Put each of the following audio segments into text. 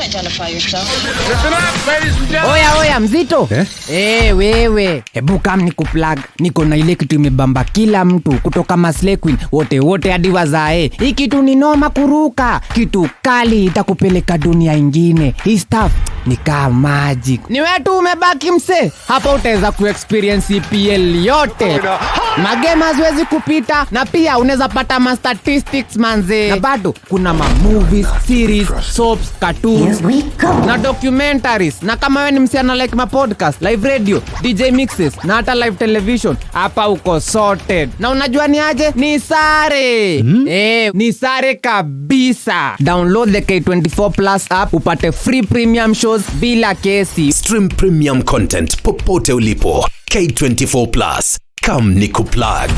Identify yourself. Oya oya mzito eh? Hey, wewe hebu kam ni kuplug, niko na ile kitu imebamba kila mtu kutoka Maslay Queen wote wote hadi wazae. Hii kitu ni noma kuruka, kitu kali itakupeleka dunia ingine. Hii stuff ni kaa magic. Ni wewe tu umebaki mse, hapa utaweza kuexperience EPL yote, magame haziwezi kupita, na pia unaweza pata ma statistics manze, na bado kuna ma movies, series, soaps, cartoons na documentaries. Na kama wewe ni msichana like ma podcast, live radio, DJ mixes na hata live television, hapa uko sorted. Na unajua ni aje? Ni sare. Ni sare kabisa. Download the K24 Plus app upate free premium shows bila kesi. Stream premium content popote ulipo. K24 Plus. Come ni kuplug.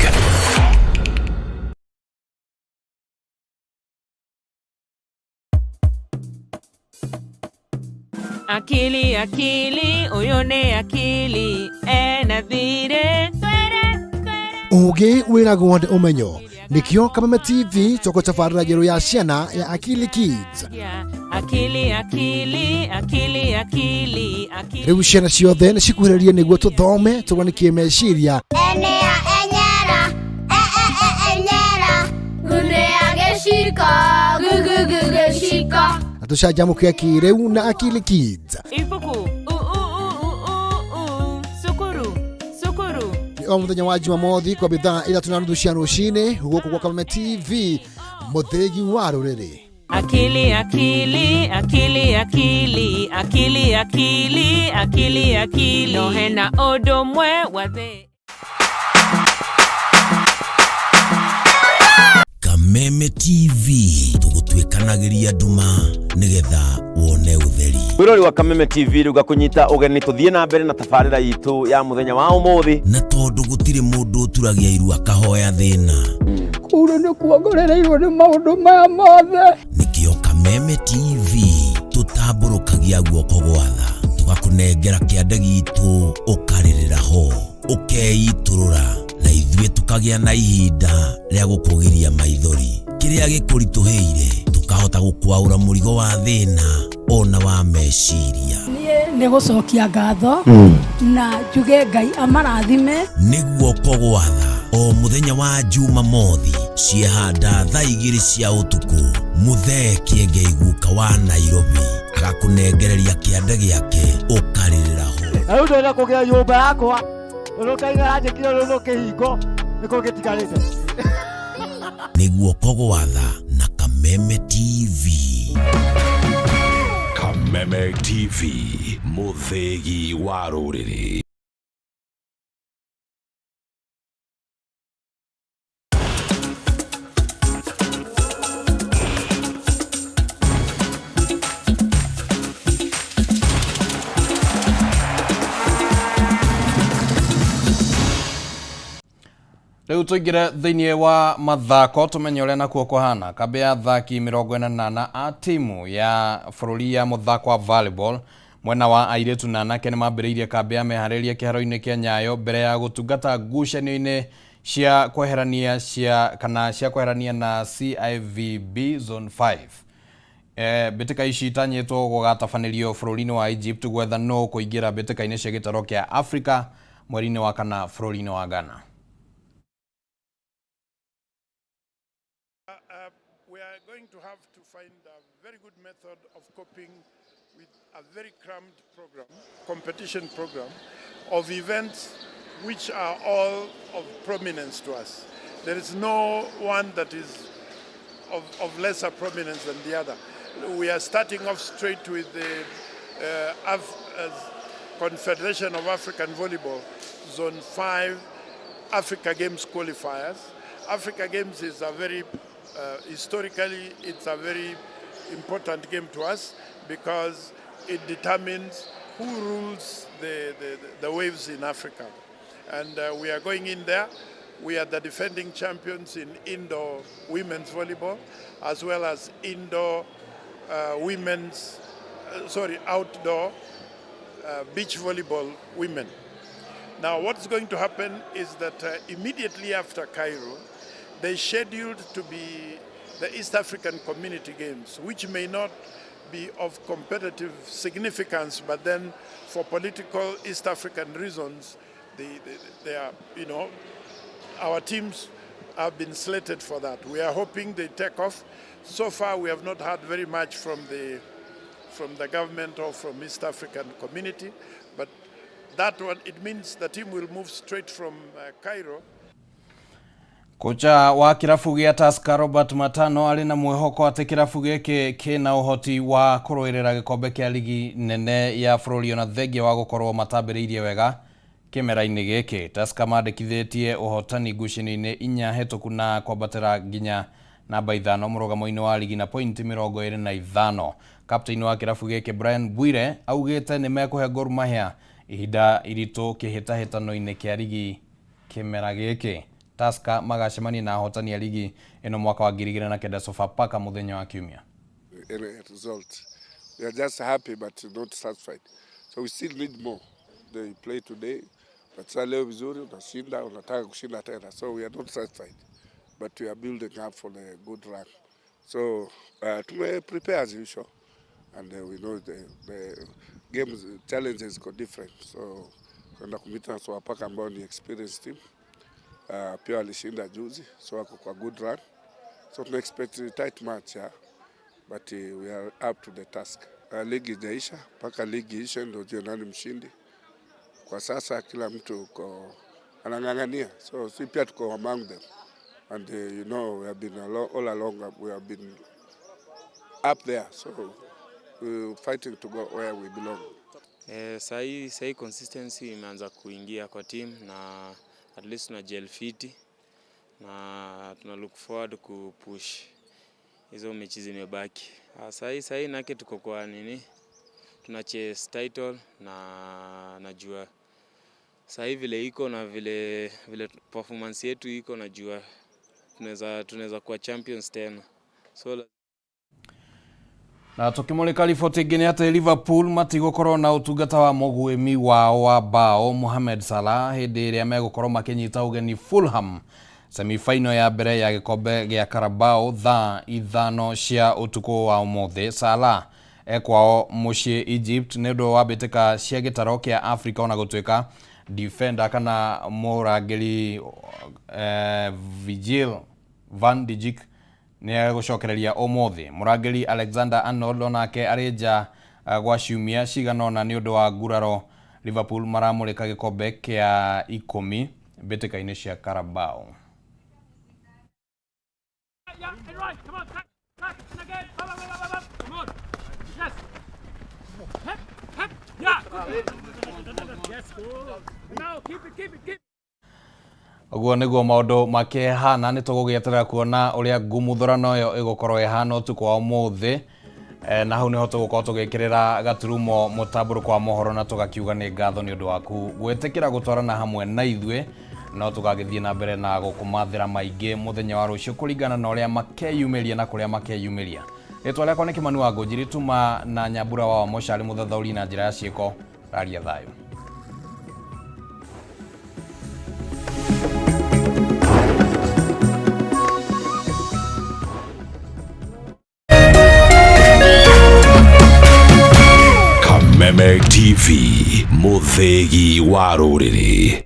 Akili akili uyu ni akili ena thire. Ũgĩ wĩragwo nĩ ũmenyo, nĩkĩo Kameme TV tũgũtabarĩra njerũ ya ciana ya Akili Kids. Akili akili akili akili akili. Rĩu ciana ciothe nĩ cikuhĩrĩrie nĩguo tũthome tũganikie meciria. Enea enyera, e e e enyera, gunea geciko, gu gu gu geciko. Na tũcanjamũke kĩrĩu na Akili Kids. Ibuku u u u u u u sukuru sukuru. Nĩ o mũthenya wa Jumamothi kwambia 3:30 cia rũcinĩ gũkũ gwa Kameme TV, mũthĩgi wa rũrĩrĩ. Akili akili akili akili akili akili akili akili no hena ũndũ mwe wa thĩ. Kameme TV tũgũtuĩkanagĩria nduma nĩgetha wone ũtheri. Mwirori wa Kameme TV, rĩu ngakũnyita ũgeni tũthiĩ na mbere na tabarĩra itũ ya mũthenya wa ũmũthĩ. Na tondũ gũtirĩ mũndũ ũturagia iru akahoya thĩna. Kũu nĩ kuongorereirwo nĩ maũndũ maya mothe. Nĩkĩo Kameme TV tũtambũrũkagia guoko gwatha tũgakũnengera kĩande gitũ, ũkarĩrĩra ho ũkeitũrũra, na ithuĩ tũkagĩa na ihinda rĩa gũkũgiria maithori. Kĩrĩa gĩkũritũhĩire tũkahota gũkwaũra mũrigo wa thĩna ona wa meciria. Niĩ nĩ gũcokia ngatho na njuge Ngai amarathime. Nĩ guoko gwatha o mũthenya wa Jumamothi ciehanda 2:00 cia ũtukũ, Mũthee Kĩengei guka wa Nairobi agakũnengereria kĩande gĩake ũkarĩrĩra ho. Na rĩu ndĩrenda kũgĩa nyũmba yakwa ũrĩa Ngai aranjĩkire rũrũ kĩhingo nĩkĩo gĩtigarĩte. Nĩ guoko gwatha na Kameme TV. Kameme TV, mũthĩgi wa rũrĩrĩ. Rĩu tũingĩre thĩinĩ wa mathako tũmenye ũrĩa nakuo kũhana. Kambĩ ya athaki 48 a timu ya bũrũri ya mũthako wa volleyball mwena wa airĩtu na anake nĩ mambĩrĩirie kambĩ ya meharĩria kĩharo-inĩ kĩa Nyayo mbere ya gũtungata ngucanio-inĩ cia kweherania cia kana cia kweherania na CIVB Zone 5. Mbĩtĩka ici itanyĩtwo gũgatabanĩrio bũrũri-inĩ wa Egypt gwetha nũ kũingĩra mbĩtĩka-inĩ cia gĩtarũ kĩa Africa mweri-inĩ wa kana bũrũri-inĩ wa Ghana. We are going to have to find a very good method of coping with a very cramped program, competition program, of events which are all of prominence to us. There is no one that is of lesser prominence than the other. We are starting off straight with the Confederation of African Volleyball Zone 5 Africa Games qualifiers. Africa Games is a very, historically, it's a very important game to us because it determines who rules the waves in Africa. And we are going in there. We are the defending champions in indoor women's volleyball, as well as indoor women's, sorry, outdoor beach volleyball women. Now, what's going to happen is that immediately after Cairo, they scheduled to be the East African Community Games, which may not be of competitive significance, but then for political East African reasons, they are, our teams have been slated for that. We are hoping they take off. So far, we have not heard very much from the government or from East African community, but that one, it means the team will move straight from Cairo. Kocha wa kirabu gĩa Tusker Robert Matano arĩ na mwĩhoko atĩ kĩrabu gĩkĩ kĩna ũhoti wa kũrũĩrĩra gĩkombe kĩa ligi nene ya bũrũri ona thengia wa gũkorwo matambĩrĩirie wega kĩmera-inĩ gĩkĩ. Tusker mandĩkithĩtie ũhotani ngucanio-inĩ inya hetũku na kwambatĩra nginya namba 5 mũrũgamo-inĩ wa ligi na pointi 25. Kapteni wa kĩrabu gĩkĩ Brian Bwire augĩte nĩ mekũhe Gor Mahia ihinda iritũ kĩhĩtahĩtano-inĩ kĩa ligi kĩmera gĩkĩ. Tusker magacemania na ahotani a ligi ĩno mwaka wa 2009 Sofapaka mũthenya wa Kiumia. Any result. We are just happy but not satisfied. So we still need more. They play today, but sasa leo vizuri unashinda, unataka kushinda tena. So we are not satisfied, but we are building up for the good run. So tume prepare as usual, and we know the games challenges go different. So kwenda kumeet na Sofapaka ambao ni experienced team. Pia walishinda juzi, so wako kwa good run. So tuna expect a tight match, yeah? But we are up to the task. Ligi ijaisha, mpaka ligi ishe ndio ujue nani mshindi. Kwa sasa kila mtu uko anang'ang'ania, so si pia tuko among them and we have been all along, we have been up there, so we're fighting to go where we belong. Eh, sahi consistency imeanza kuingia kwa team na at least tuna gel fiti na tuna look forward kupush hizo mechi zimebaki. Ah, sahi nake tuko kwa nini, tuna chase title na najua sahi vile iko na vile vile performance yetu iko, najua tunaweza kuwa champions tena, so Na tukimulika riboti ĩngĩ nĩ atĩ Liverpool matigũkorwo na ũtungata wa mũgwĩmi wao wa bao Mohamed Salah hĩndĩ ĩrĩa megũkorwo makĩnyita ũgeni Fulham semifinal ya mbere ya gĩkombe gĩa Carabao thaa 5 cia ũtukũ wa ũmũthĩ. Salah ekwao mũciĩ Egypt nĩ ũndũ wa mbĩtĩka cia gĩtaro kĩa Africa ona gũtuĩka defender kana mũrangĩri Virgil van Dijk nĩ egũcokereria ũmũthĩ. Mũrangĩri Alexander Arnold onake arĩ nja gwa ciumia cigana ũna nĩ ũndũ wa nguraro. Liverpool maramũrĩka gĩkombe kĩa 10 mbĩtĩka-inĩ cia Carabao. Yeah, and right, come on, tack, tack, and again, up, up, up, up, up, come on. Yes. Hep, hep, yeah. Yes, good. Now keep it, keep it, keep it. Ũguo nĩguo maũndũ makĩhana. Nĩ tũgũgĩeterera kuona ũrĩa ngumuthũrano ĩyo ĩgũkorwo ĩhana ũtukũ wa ũmũthĩ. Na hau nĩho tũgũkorwo tũgĩkĩrĩra gaturumo mũtambũrũko wa mohoro na tũgakiuga nĩ ngatho nĩ ũndũ waku gwĩtĩkĩra gũtwarana hamwe na ithuĩ, no tũgagĩthiĩ na mbere na gũkũmathĩra maingĩ mũthenya wa rũciũ kũringana na ũrĩa makeyumĩria na kũrĩa makeyumĩria. Rĩtwa rĩakwa nĩ Kĩmani wa Ngũnjiri tuma na Nyambura wa Wamũcari mũthathaũri na njĩra ya ciĩko raria thayũ. Kameme TV, mũthĩgi wa rũrĩrĩ.